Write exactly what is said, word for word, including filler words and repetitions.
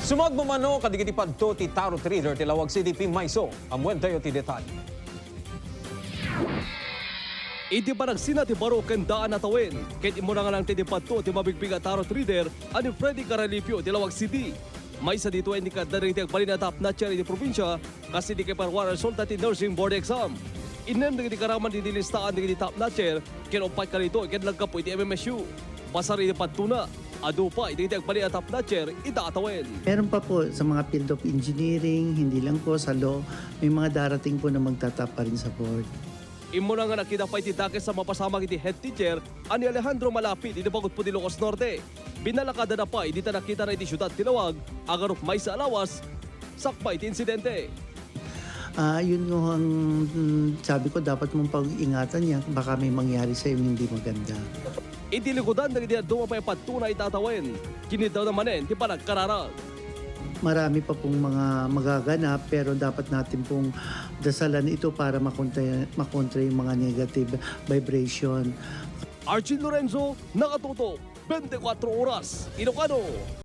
Sumagmamano kadagiti padto ti tarot reader ti Laoag City, P. Maiso. Ammuentayo ti detalye. Iti panagsina ti baro ken daan a tawen, ket immuna nga nangted ti padto ti mabigbig a tarot reader a ni Freddy Caralipio ti Laoag City. Maysa ditoy a innikatda dagiti agbalin a top notcher iti probinsia, kas iti kaiparuan a resulta ti nursing board exam. Innem dagiti karaman iti listaan dagiti top notcher ken uppat kadaytoy ket naggapu iti M M S U. Basar iti padtona, adu pay dagiti agbalin a top notcher ita a tawen. Meron pa po sa mga field of engineering, hindi lang po sa law, may mga darating po na magtatap pa rin sa board. Immuna nga nakita pay ti dakes a mapasamak iti head teacher a ni Alejandro Malapit iti pagutpod ti Ilocos Norte. Binalakadana pay dita nakitana iti siudad ti Laoag, agarup maysa a lawas, sakbay ti insidente. Ah, yun nga ang, mm, sabi ko, dapat mong pag-ingatan yan, baka may mangyari sa'yo hindi maganda. Iti likudan dagiti dadduma pay a padtona ita a tawen, kinidawna manen ti panagkararag. Marami pa pong mga magaganap, pero dapat natin pong dasalan ito para makontra, makontra yung mga negative vibration. Archie Lorenzo, nakatutok, twenty-four oras, Ilocano.